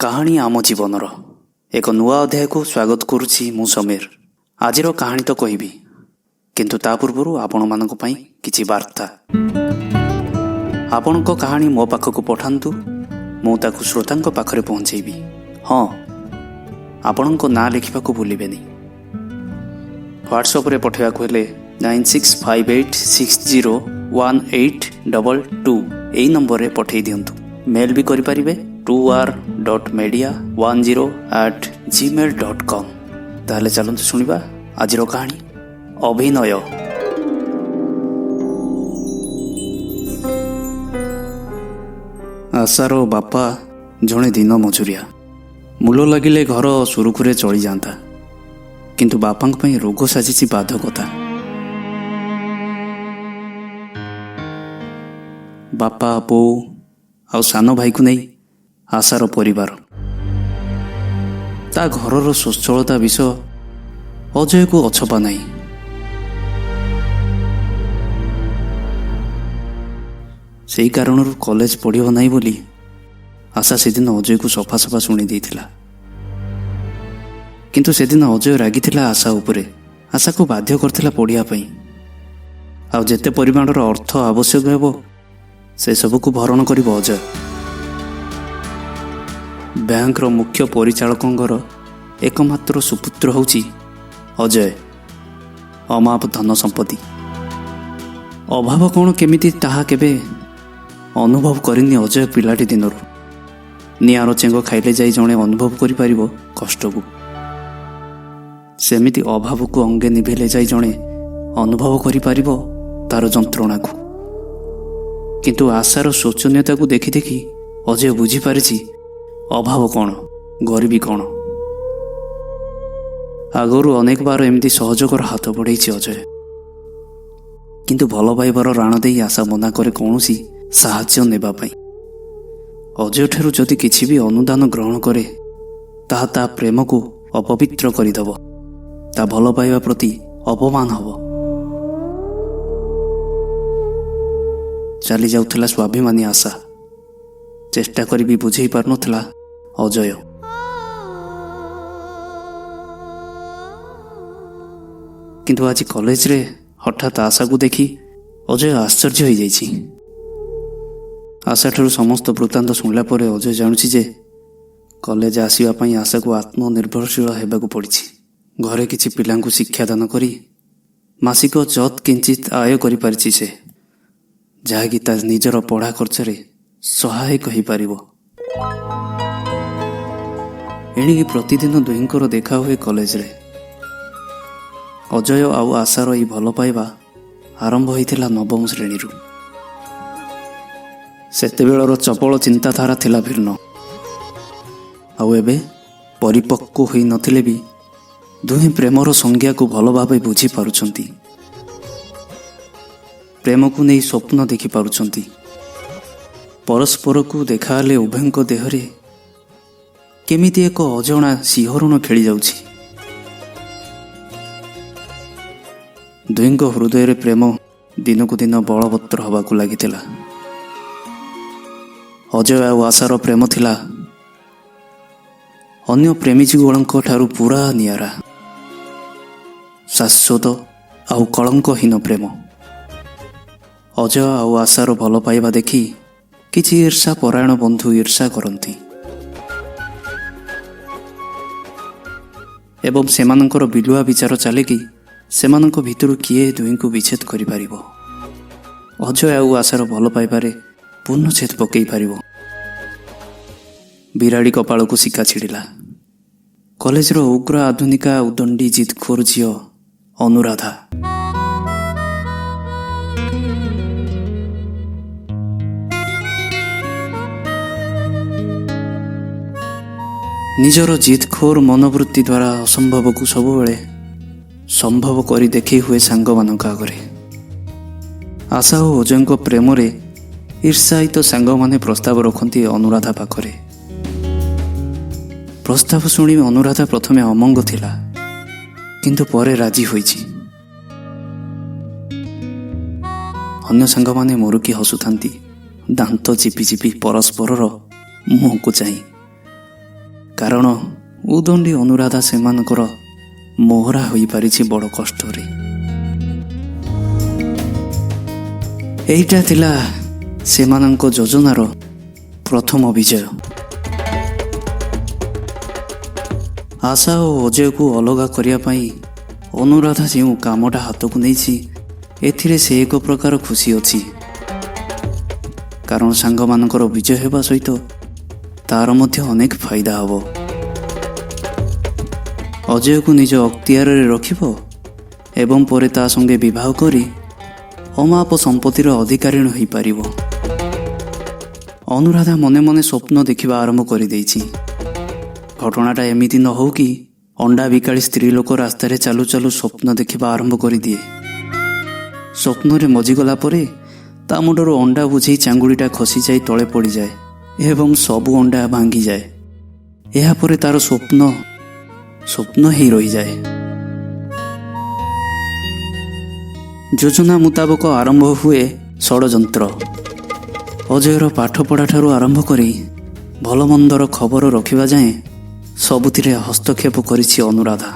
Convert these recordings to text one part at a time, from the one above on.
କାହାଣୀ ଆମ ଜୀବନର ଏକ ନୂଆ ଅଧ୍ୟାୟକୁ ସ୍ୱାଗତ କରୁଛି ମୁଁ ସମୀର। ଆଜିର କାହାଣୀ ତ କହିବି, କିନ୍ତୁ ତା ପୂର୍ବରୁ ଆପଣମାନଙ୍କ ପାଇଁ କିଛି ବାର୍ତ୍ତା। ଆପଣଙ୍କ କାହାଣୀ ମୋ ପାଖକୁ ପଠାନ୍ତୁ, ମୁଁ ତାକୁ ଶ୍ରୋତାଙ୍କ ପାଖରେ ପହଞ୍ଚେଇବି। ହଁ, ଆପଣଙ୍କ ନାଁ ଲେଖିବାକୁ ଭୁଲିବେନି। ହ୍ୱାଟ୍ସଆପ୍ରେ ପଠାଇବାକୁ ହେଲେ 9658601822 ଏଇ ନମ୍ବରରେ ପଠାଇ ଦିଅନ୍ତୁ। ମେଲ୍ ବି କରିପାରିବେ 2r.media10@gmail.com। ତାହେଲେ ଚାଲନ୍ତୁ ଶୁଣିବା ଆଜିର କାହାଣୀ ଅଭିନୟ। ଆଶାର ବାପା ଜଣେ ଦିନ ମଜୁରିଆ। ମୂଲ ଲାଗିଲେ ଘର ସୁରୁଖୁରେ ଚଳିଯାଆନ୍ତା, କିନ୍ତୁ ବାପାଙ୍କ ପାଇଁ ରୋଗ ସାଜିଛି ବାଧକତା। ବାପା, ବୋଉ ଆଉ ସାନ ଭାଇକୁ ନେଇ ଆଶାର ପରିବାର। ତା ଘରର ସ୍ୱଚ୍ଛଳତା ବିଷୟ ଅଜୟକୁ ଅଛପା ନାହିଁ। ସେଇ କାରଣରୁ କଲେଜ ପଢ଼ିବ ନାହିଁ ବୋଲି ଆଶା ସେଦିନ ଅଜୟକୁ ସଫା ସଫା ଶୁଣି ଦେଇଥିଲା। କିନ୍ତୁ ସେଦିନ ଅଜୟ ରାଗିଥିଲା ଆଶା ଉପରେ। ଆଶାକୁ ବାଧ୍ୟ କରିଥିଲା ପଢ଼ିବା ପାଇଁ, ଆଉ ଯେତେ ପରିମାଣର ଅର୍ଥ ଆବଶ୍ୟକ ହେବ ସେସବୁକୁ ଭରଣ କରିବ ଅଜୟ। ବ୍ୟାଙ୍କର ମୁଖ୍ୟ ପରିଚାଳକଙ୍କର ଏକମାତ୍ର ସୁପୁତ୍ର ହେଉଛି ଅଜୟ। ଅମାପ ଧନ ସମ୍ପତ୍ତି, ଅଭାବ କ'ଣ କେମିତି ତାହା କେବେ ଅନୁଭବ କରିନି ଅଜୟ ପିଲାଟି ଦିନରୁ। ନିଆଁର ଚେଙ୍ଗ ଖାଇଲେ ଯାଇ ଜଣେ ଅନୁଭବ କରିପାରିବ କଷ୍ଟକୁ, ସେମିତି ଅଭାବକୁ ଅଙ୍ଗେ ନିଭେଇଲେ ଯାଇ ଜଣେ ଅନୁଭବ କରିପାରିବ ତାର ଯନ୍ତ୍ରଣାକୁ। କିନ୍ତୁ ଆଶାର ଶୋଚନୀୟତାକୁ ଦେଖି ଦେଖି ଅଜୟ ବୁଝିପାରିଛି ଅଭାବ କ'ଣ, ଗରିବୀ କ'ଣ। ଆଗରୁ ଅନେକ ବାର ଏମିତି ସହଯୋଗର ହାତ ବଢ଼େଇଛି ଅଜୟ, କିନ୍ତୁ ଭଲ ପାଇବାର ରାଣ ଦେଇ ଆଶା ମନା କରେ କୌଣସି ସାହାଯ୍ୟ ନେବା ପାଇଁ। ଅଜୟଠାରୁ ଯଦି କିଛି ବି ଅନୁଦାନ ଗ୍ରହଣ କରେ, ତାହା ତା ପ୍ରେମକୁ ଅପବିତ୍ର କରିଦେବ, ତା ଭଲ ପାଇବା ପ୍ରତି ଅପମାନ ହେବ। ଚାଲି ଯାଉଥିଲା ସ୍ୱାଭିମାନୀ ଆଶା। ଚେଷ୍ଟା କରି ବି ବୁଝେଇ ପାରୁନଥିଲା ଅଜୟ। କିନ୍ତୁ ଆଜି କଲେଜରେ ହଠାତ୍ ଆଶାକୁ ଦେଖି ଅଜୟ ଆଶ୍ଚର୍ଯ୍ୟ ହୋଇଯାଇଛି। ଆଶାଠାରୁ ସମସ୍ତ ବୃତ୍ତାନ୍ତ ଶୁଣିଲା ପରେ ଅଜୟ ଜାଣୁଛି ଯେ କଲେଜ ଆସିବା ପାଇଁ ଆଶାକୁ ଆତ୍ମନିର୍ଭରଶୀଳ ହେବାକୁ ପଡ଼ିଛି। ଘରେ କିଛି ପିଲାଙ୍କୁ ଶିକ୍ଷାଦାନ କରି ମାସିକ ଯତ୍ କିଞ୍ଚିତ ଆୟ କରିପାରିଛି ସେ, ଯାହାକି ତା ନିଜର ପଢ଼ା ଖର୍ଚ୍ଚରେ ସହାୟକ ହୋଇପାରିବ। ଏଣିକି ପ୍ରତିଦିନ ଦୁହିଁଙ୍କର ଦେଖା ହୁଏ କଲେଜରେ। ଅଜୟ ଆଉ ଆଶାର ଏଇ ଭଲ ପାଇବା ଆରମ୍ଭ ହୋଇଥିଲା ନବମ ଶ୍ରେଣୀରୁ। ସେତେବେଳର ଚପଳ ଚିନ୍ତାଧାରା ଥିଲା ଭିନ୍ନ, ଆଉ ଏବେ ପରିପକ୍ୱ ହୋଇନଥିଲେ ବି ଦୁହେଁ ପ୍ରେମର ସଂଜ୍ଞାକୁ ଭଲ ଭାବେ ବୁଝିପାରୁଛନ୍ତି, ପ୍ରେମକୁ ନେଇ ସ୍ୱପ୍ନ ଦେଖିପାରୁଛନ୍ତି। ପରସ୍ପରକୁ ଦେଖାହେଲେ ଉଭୟଙ୍କ ଦେହରେ କେମିତି ଏକ ଅଜଣା ଶିହରଣ ଖେଳିଯାଉଛି। ଦୁହିଁଙ୍କ ହୃଦୟରେ ପ୍ରେମ ଦିନକୁ ଦିନ ବଳବତ୍ତର ହେବାକୁ ଲାଗିଥିଲା। ଅଜୟ ଆଉ ଆଶାର ପ୍ରେମ ଥିଲା ଅନ୍ୟ ପ୍ରେମୀଯୁଗଳଙ୍କ ଠାରୁ ପୁରା ନିଆରା, ଶାଶ୍ୱତ ଆଉ କଳଙ୍କହୀନ ପ୍ରେମ। ଅଜୟ ଆଉ ଆଶାର ଭଲ ପାଇବା ଦେଖି କିଛି ଈର୍ଷା ପରାୟଣ ବନ୍ଧୁ ଈର୍ଷା କରନ୍ତି ଏବଂ ସେମାନଙ୍କର ବିଲୁଆ ବିଚାର ଚାଲିକି ସେମାନଙ୍କ ଭିତରୁ କିଏ ଦୁହିଁଙ୍କୁ ବିଚ୍ଛେଦ କରିପାରିବ, ଅଜୟ ଆଉ ଆଶାର ଭଲ ପାଇବାରେ ପୂର୍ଣ୍ଣଛେଦ ପକାଇ ପାରିବ। ବିରାଡ଼ି କପାଳକୁ ଶିକା ଛିଡ଼ିଲା। କଲେଜର ଉଗ୍ର ଆଧୁନିକା ଉଦଣ୍ଡି ଜିଦଖୋର ଝିଅ ଅନୁରାଧା। ନିଜର ଜିଦଖୋର ମନୋବୃତ୍ତି ଦ୍ୱାରା ଅସମ୍ଭବକୁ ସବୁବେଳେ ସମ୍ଭବ କରି ଦେଖେଇ ହୁଏ ସାଙ୍ଗମାନଙ୍କ ଆଗରେ। ଆଶା ଓ ଅଜୟଙ୍କ ପ୍ରେମରେ ଈର୍ଷାୟିତ ସାଙ୍ଗମାନେ ପ୍ରସ୍ତାବ ରଖନ୍ତି ଅନୁରାଧା ପାଖରେ। ପ୍ରସ୍ତାବ ଶୁଣି ଅନୁରାଧା ପ୍ରଥମେ ଅମଙ୍ଗ ଥିଲା, କିନ୍ତୁ ପରେ ରାଜି ହୋଇଛି। ଅନ୍ୟ ସାଙ୍ଗମାନେ ମୁରୁକି ହସୁଥାନ୍ତି, ଦାନ୍ତ ଚିପି ଚିପି ପରସ୍ପରର ମୁହଁକୁ ଚାହିଁ। କାରଣ ଉଦଣ୍ଡି ଅନୁରାଧା ସେମାନଙ୍କର ମୋହରା ହୋଇପାରିଛି ବଡ଼ କଷ୍ଟରେ। ଏଇଟା ଥିଲା ସେମାନଙ୍କ ଯୋଜନାର ପ୍ରଥମ ବିଜୟ। ଆଶା ଓ ଅଜୟକୁ ଅଲଗା କରିବା ପାଇଁ ଅନୁରାଧା ଯେଉଁ କାମଟା ହାତକୁ ନେଇଛି, ଏଥିରେ ସେ ଏକ ପ୍ରକାର ଖୁସି ଅଛି। କାରଣ ସାଙ୍ଗମାନଙ୍କର ବିଜୟ ହେବା ସହିତ ତାର ମଧ୍ୟ ଅନେକ ଫାଇଦା ହେବ। ଅଜୟକୁ ନିଜ ଅକ୍ତିଆରରେ ରଖିବ ଏବଂ ପରେ ତା ସଙ୍ଗେ ବିବାହ କରି ଅମାପ ସମ୍ପତ୍ତିର ଅଧିକାରିଣୀ ହୋଇପାରିବ। ଅନୁରାଧା ମନେ ମନେ ସ୍ୱପ୍ନ ଦେଖିବା ଆରମ୍ଭ କରିଦେଇଛି। ଘଟଣାଟା ଏମିତି ନ ହଉ କି ଅଣ୍ଡା ବିକାଳି ସ୍ତ୍ରୀ ଲୋକ ରାସ୍ତାରେ ଚାଲୁ ଚାଲୁ ସ୍ୱପ୍ନ ଦେଖିବା ଆରମ୍ଭ କରିଦିଏ। ସ୍ୱପ୍ନରେ ମଜିଗଲା ପରେ ତା ମୁଣ୍ଡରୁ ଅଣ୍ଡା ବୁଝେଇ ଚାଙ୍ଗୁଡ଼ିଟା ଖସିଯାଇ ତଳେ ପଡ଼ିଯାଏ ଏବଂ ସବୁ ଅଣ୍ଡା ଭାଙ୍ଗିଯାଏ। ଏହାପରେ ତାର ସ୍ୱପ୍ନ ସ୍ୱପ୍ନ ହେଇ ରହିଯାଏ। ଯୋଜନା ମୁତାବକ ଆରମ୍ଭ ହୁଏ ଷଡ଼ଯନ୍ତ୍ର। ଅଜୟର ପାଠପଢ଼ା ଠାରୁ ଆରମ୍ଭ କରି ଭଲମନ୍ଦର ଖବର ରଖିବା ଯାଏଁ ସବୁଥିରେ ହସ୍ତକ୍ଷେପ କରିଛି ଅନୁରାଧା।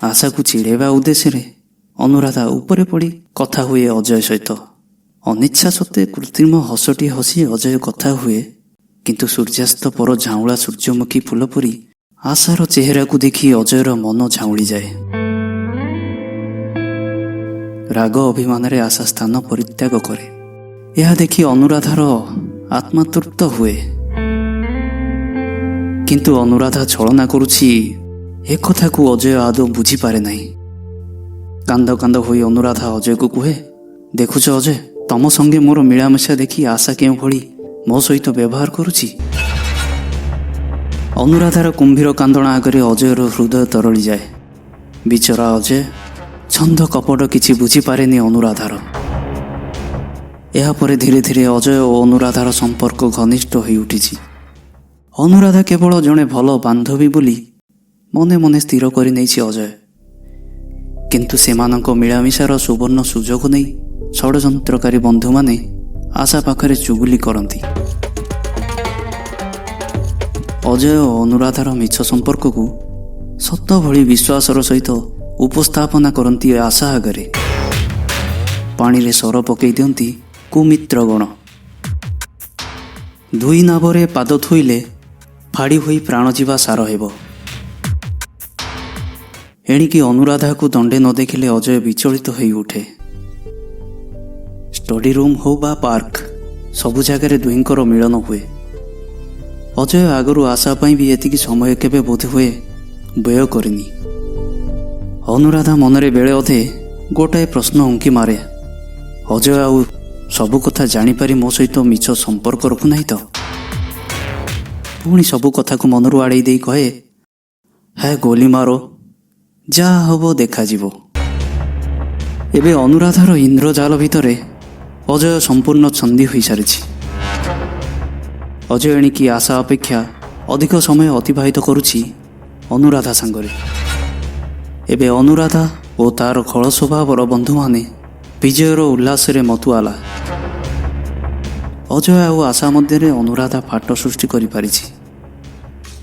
ଆଶାକୁ ଚିଡ଼େଇବା ଉଦ୍ଦେଶ୍ୟରେ ଅନୁରାଧା ଉପରେ ପଡ଼ି କଥା ହୁଏ ଅଜୟ ସହିତ। ଅନିଚ୍ଛା ସତ୍ତ୍ୱେ କୃତ୍ରିମ ହସଟିଏ ହସି ଅଜୟ କଥା ହୁଏ, କିନ୍ତୁ ସୂର୍ଯ୍ୟାସ୍ତ ପର ଝାଉଁଳା ସୂର୍ଯ୍ୟମୁଖୀ ଫୁଲ ପରି ଆଶାର ଚେହେରାକୁ ଦେଖି ଅଜୟର ମନ ଝାଉଁଳିଯାଏ। ରାଗ ଅଭିମାନରେ ଆଶା ସ୍ଥାନ ପରିତ୍ୟାଗ କରେ। ଏହା ଦେଖି ଅନୁରାଧାର ଆତ୍ମା ତୃପ୍ତ ହୁଏ। କିନ୍ତୁ ଅନୁରାଧା ଛଳନା କରୁଛି ଏକଥାକୁ ଅଜୟ ଆଦୌ ବୁଝିପାରେ ନାହିଁ। କାନ୍ଦ କାନ୍ଦ ହୋଇ ଅନୁରାଧା ଅଜୟକୁ କୁହେ, ଦେଖୁଛ ଅଜୟ, ତମ ସଙ୍ଗେ ମୋର ମିଳାମିଶା ଦେଖି ଆଶା କେଉଁଭଳି ମୋ ସହିତ ବ୍ୟବହାର କରୁଛି। ଅନୁରାଧାର କୁମ୍ଭୀର କାନ୍ଦଣା ଆଗରେ ଅଜୟର ହୃଦୟ ତରଳିଯାଏ। ବିଚରା ଅଜୟ ଛନ୍ଦ କପଟ କିଛି ବୁଝିପାରେନି ଅନୁରାଧାର। ଏହାପରେ ଧୀରେ ଧୀରେ ଅଜୟ ଓ ଅନୁରାଧାର ସମ୍ପର୍କ ଘନିଷ୍ଠ ହୋଇଉଠିଛି। ଅନୁରାଧା କେବଳ ଜଣେ ଭଲ ବାନ୍ଧବୀ ବୋଲି ମନେ ମନେ ସ୍ଥିର କରିନେଇଛି ଅଜୟ। କିନ୍ତୁ ସେମାନଙ୍କ ମିଳାମିଶାର ସୁବର୍ଣ୍ଣ ସୁଯୋଗ ନେଇ ଷଡ଼ଯନ୍ତ୍ରକାରୀ ବନ୍ଧୁମାନେ ଆଶା ପାଖରେ ଚୁଗୁଲି କରନ୍ତି। ଅଜୟ ଓ ଅନୁରାଧାର ମିଛ ସମ୍ପର୍କକୁ ସତ ଭଳି ବିଶ୍ୱାସର ସହିତ ଉପସ୍ଥାପନା କରନ୍ତି ଆଶା ଆଗରେ। ପାଣିରେ ସର ପକାଇ ଦିଅନ୍ତି କୁମିତ୍ରଗଣ। ଦୁଇ ନାବରେ ପାଦ ଥୋଇଲେ ଫାଡ଼ି ହୋଇ ପ୍ରାଣ ଯିବା ସାର ହେବ। ଏଣିକି ଅନୁରାଧାକୁ ଦଣ୍ଡେ ନ ଦେଖିଲେ ଅଜୟ ବିଚଳିତ ହୋଇଉଠେ। ଷ୍ଟଡି ରୁମ୍ ହଉ ବା ପାର୍କ, ସବୁ ଜାଗାରେ ଦୁହିଁଙ୍କର ମିଳନ ହୁଏ। ଅଜୟ ଆଗରୁ ଆଶା ପାଇଁ ବି ଏତିକି ସମୟ କେବେ ବୋଧହୁଏ ବ୍ୟୟ କରିନି। ଅନୁରାଧା ମନରେ ବେଳେ ଅଧେ ଗୋଟାଏ ପ୍ରଶ୍ନ ଉଙ୍କି ମାରେ, ଅଜୟ ଆଉ ସବୁ କଥା ଜାଣିପାରି ମୋ ସହିତ ମିଛ ସମ୍ପର୍କ ରଖୁନାହିଁ ତ? ପୁଣି ସବୁ କଥାକୁ ମନରୁ ଆଡ଼େଇ ଦେଇ କହେ, ହେ ଗୋଲି ମାରୋ, ଯାହା ହବ ଦେଖାଯିବ। ଏବେ ଅନୁରାଧାର ଇନ୍ଦ୍ରଜାଲ ଭିତରେ ଅଜୟ ସମ୍ପୂର୍ଣ୍ଣ ଛନ୍ଦି ହୋଇସାରିଛି। ଅଜୟ ଏଣିକି ଆଶା ଅପେକ୍ଷା ଅଧିକ ସମୟ ଅତିବାହିତ କରୁଛି ଅନୁରାଧା ସାଙ୍ଗରେ। ଏବେ ଅନୁରାଧା ଓ ତାର ଖଳ ସ୍ୱଭାବର ବନ୍ଧୁମାନେ ବିଜୟର ଉଲ୍ଲାସରେ ମତୁଆଲା। ଅଜୟ ଆଉ ଆଶା ମଧ୍ୟରେ ଅନୁରାଧା ଫାଟ ସୃଷ୍ଟି କରିପାରିଛି।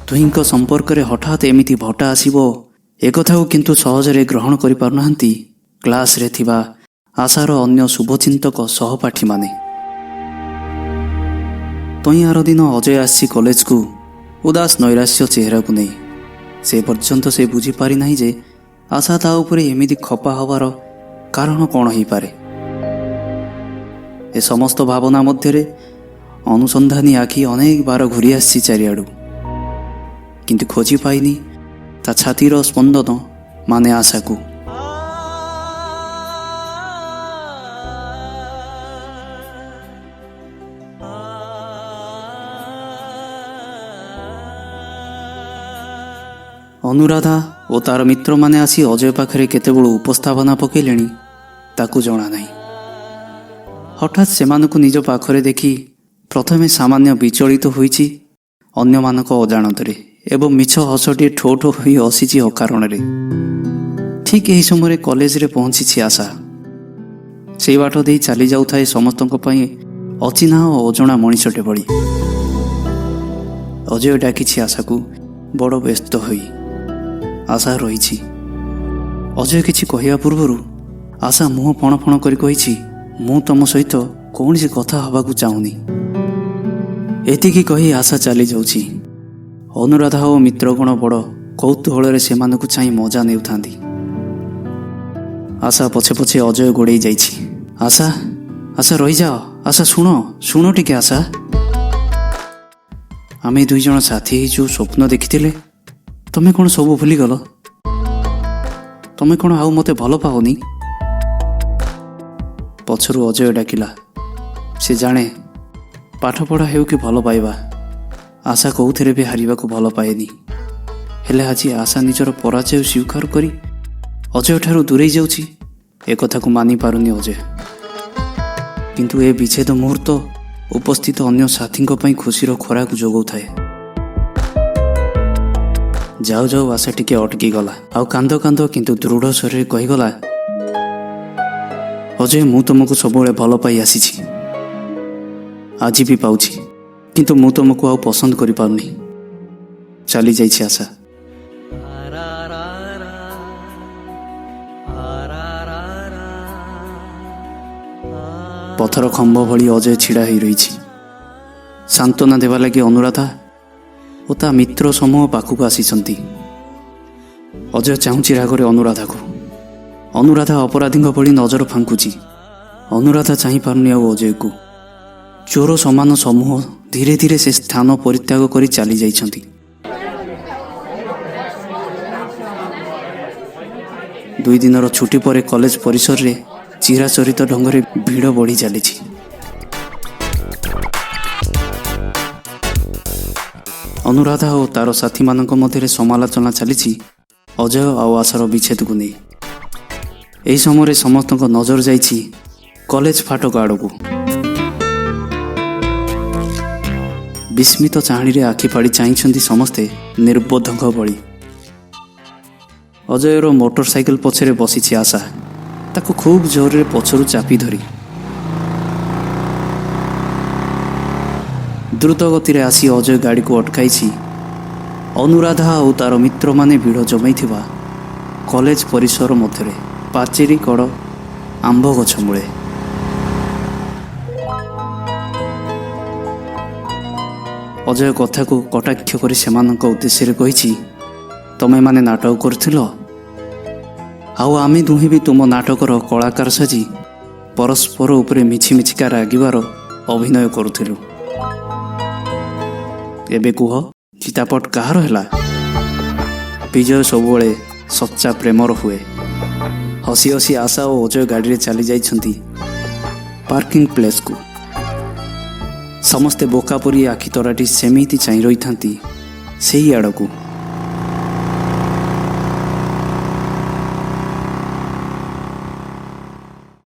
ଦୁହିଁଙ୍କ ସମ୍ପର୍କରେ ହଠାତ୍ ଏମିତି ଭଟା ଆସିବ ଏକଥାକୁ କିନ୍ତୁ ସହଜରେ ଗ୍ରହଣ କରିପାରୁନାହାନ୍ତି କ୍ଲାସ୍ରେ ଥିବା ଆଶାର ଅନ୍ୟ ଶୁଭଚିନ୍ତକ ସହପାଠୀମାନେ। ତହିଁ ଆର ଦିନ ଅଜୟ ଆସିଛି କଲେଜକୁ ଉଦାସ ନୈରାଶ୍ୟ ଚେହେରାକୁ ନେଇ। ସେ ପର୍ଯ୍ୟନ୍ତ ସେ ବୁଝିପାରିନାହିଁ ଯେ ଆଶା ତା ଉପରେ ଏମିତି ଖପା ହେବାର କାରଣ କ'ଣ ହେଇପାରେ। ଏ ସମସ୍ତ ଭାବନା ମଧ୍ୟରେ ଅନୁସନ୍ଧାନୀ ଆଖି ଅନେକ ବାର ଘୂରି ଆସିଛି ଚାରିଆଡ଼ୁ, କିନ୍ତୁ ଖୋଜି ପାଇନି ତା ଛାତିର ସ୍ପନ୍ଦନ ମାନେ ଆଶାକୁ। ଅନୁରାଧା ଓ ତାର ମିତ୍ରମାନେ ଆସି ଅଜୟ ପାଖରେ କେତେବେଳୁ ଉପସ୍ଥାପନା ପକାଇଲେଣି ତାକୁ ଜଣା ନାହିଁ। ହଠାତ୍ ସେମାନଙ୍କୁ ନିଜ ପାଖରେ ଦେଖି ପ୍ରଥମେ ସାମାନ୍ୟ ବିଚଳିତ ହୋଇଛି ଅନ୍ୟମାନଙ୍କ ଅଜାଣତରେ ଏବଂ ମିଛ ହସଟିଏ ଠୋ ଠୋ ହୋଇ ହସିଛି ଅକାରଣରେ। ଠିକ୍ ଏହି ସମୟରେ କଲେଜରେ ପହଞ୍ଚିଛି ଆଶା। ସେଇ ବାଟ ଦେଇ ଚାଲି ଯାଉଥାଏ ସମସ୍ତଙ୍କ ପାଇଁ ଅଚିହ୍ନା ଓ ଅଜଣା ମଣିଷଟେ ଭଳି। ଅଜୟ ଡାକିଛି ଆଶାକୁ ବଡ଼ ବ୍ୟସ୍ତ ହୋଇ। ଆଶା ରହିଛି। ଅଜୟ କିଛି କହିବା ପୂର୍ବରୁ ଆଶା ମୁହଁ ଫଣ ଫଣ କରି କହିଛି, ମୁଁ ତମ ସହିତ କୌଣସି କଥା ହେବାକୁ ଚାହୁଁନି। ଏତିକି କହି ଆଶା ଚାଲିଯାଉଛି। ଅନୁରାଧା ଓ ମିତ୍ରଗଣ ବଡ଼ କୌତୂହଳରେ ସେମାନଙ୍କୁ ଚାହିଁ ମଜା ନେଉଥାନ୍ତି। ଆଶା ପଛେ ପଛେ ଅଜୟ ଗୋଡ଼େଇ ଯାଇଛି। ଆଶା, ଆଶା ରହିଯାଅ, ଆଶା ଶୁଣ, ଶୁଣ ଟିକେ ଆଶା। ଆମେ ଦୁଇ ଜଣ ସାଥୀ ହେଇ ଯେଉଁ ସ୍ୱପ୍ନ ଦେଖିଥିଲେ, ତମେ କ'ଣ ସବୁ ଭୁଲିଗଲ? ତମେ କ'ଣ ଆଉ ମୋତେ ଭଲ ପାଅନି? ପଛରୁ ଅଜୟ ଡାକିଲା। ସେ ଜାଣେ ପାଠପଢ଼ା ହେଉ କି ଭଲ ପାଇବା, ଆଶା କୋଉଥିରେ ବି ହାରିବାକୁ ଭଲ ପାଏନି। ହେଲେ ଆଜି ଆଶା ନିଜର ପରାଜୟ ସ୍ୱୀକାର କରି ଅଜୟଠାରୁ ଦୂରେଇ ଯାଉଛି, ଏକଥାକୁ ମାନିପାରୁନି ଅଜୟ। କିନ୍ତୁ ଏ ବିଚ୍ଛେଦ ମୁହୂର୍ତ୍ତ ଉପସ୍ଥିତ ଅନ୍ୟ ସାଥୀଙ୍କ ପାଇଁ ଖୁସିର ଖୋରାକ ଯୋଗାଉଥାଏ। ଯାଉ ଯାଉ ଆଶା ଟିକେ ଅଟକି ଗଲା ଆଉ କାନ୍ଦ କାନ୍ଦ କିନ୍ତୁ ଦୃଢ଼ ସ୍ୱରରେ କହିଗଲା, ଅଜୟ, ମୁଁ ତୁମକୁ ସବୁବେଳେ ଭଲ ପାଇ ଆସିଛି, ଆଜି ବି ପାଉଛି, କିନ୍ତୁ ମୁଁ ତୁମକୁ ଆଉ ପସନ୍ଦ କରିପାରୁନି। ଚାଲିଯାଇଛି ଆଶା। ପଥର ଖମ୍ବ ଭଳି ଅଜୟ ଛିଡ଼ା ହୋଇ ରହିଛି। ସାନ୍ତ୍ୱନା ଦେବା ଲାଗି ଅନୁରାଧା ଓ ତା ମିତ୍ର ସମୂହ ପାଖକୁ ଆସିଛନ୍ତି। ଅଜୟ ଚାହୁଁଛି ରାଗରେ ଅନୁରାଧାକୁ। ଅନୁରାଧା ଅପରାଧୀଙ୍କ ଭଳି ନଜର ଫାଙ୍କୁଛି। ଅନୁରାଧା ଚାହିଁପାରୁନି ଆଉ ଅଜୟକୁ। ଚୋର ସମାନ ସମୂହ ଧୀରେ ଧୀରେ ସେ ସ୍ଥାନ ପରିତ୍ୟାଗ କରି ଚାଲି ଯାଇଛନ୍ତି। 2 ଦିନର ଛୁଟି ପରେ କଲେଜ ପରିସରରେ ଚିରାଚରିତ ଢଙ୍ଗରେ ଭିଡ଼ ବଢ଼ି ଚାଲିଛି। ଅନୁରାଧା ଓ ତାର ସାଥୀମାନଙ୍କ ମଧ୍ୟରେ ସମାଲୋଚନା ଚାଲିଛି ଅଜୟ ଆଉ ଆଶାର ବିଚ୍ଛେଦକୁ ନେଇ। ଏହି ସମୟରେ ସମସ୍ତଙ୍କ ନଜର ଯାଇଛି କଲେଜ ଫାଟକ ଆଡ଼କୁ। ବିସ୍ମିତ ଚାହାଣୀରେ ଆଖି ଫାଡ଼ି ଚାହିଁଛନ୍ତି ସମସ୍ତେ ନିର୍ବୋଧଙ୍କ ଭଳି। ଅଜୟର ମୋଟର ସାଇକେଲ ପଛରେ ବସିଛି ଆଶା, ତାକୁ ଖୁବ୍ ଜୋରରେ ପଛରୁ ଚାପି ଧରି। ଦ୍ରୁତ ଗତିରେ ଆସି ଅଜୟ ଗାଡ଼ିକୁ ଅଟକାଇଛି। ଅନୁରାଧା ଓ ତାର ମିତ୍ରମାନେ ଭିଡ଼ ଜମାଇଥିବା କଲେଜ ପରିସର ମଧ୍ୟରେ ପାଚେରୀ କଡ଼ ଆମ୍ବ ଗଛ ମୂଳେ। ଅଜୟ କଥାକୁ କଟାକ୍ଷ କରି ସେମାନଙ୍କ ଉଦ୍ଦେଶ୍ୟରେ କହିଛି, ତମେମାନେ ନାଟକ କରୁଥିଲ, ଆଉ ଆମେ ଦୁହେଁ ବି ତୁମ ନାଟକର କଳାକାର ସାଜି ପରସ୍ପର ଉପରେ ମିଛି ମିଛିକା ରାଗିବାର ଅଭିନୟ କରୁଥିଲୁ। ଏବେ କୁହ, ଚିତାପଟ କାହାର ହେଲା? ବିଜୟ ସବୁବେଳେ ସଚ୍ଚା ପ୍ରେମର ହୁଏ। ହସି ହସି ଆଶା ଓ ଅଜୟ ଗାଡ଼ିରେ ଚାଲି ଯାଇଛନ୍ତି ପାର୍କିଂ ପ୍ଲେସ୍କୁ। ସମସ୍ତେ ବୋକା ପରି ଆଖି ତରାଟି ସେମିତି ଚାହିଁ ରହିଥାନ୍ତି ସେଇ ଆଡ଼କୁ।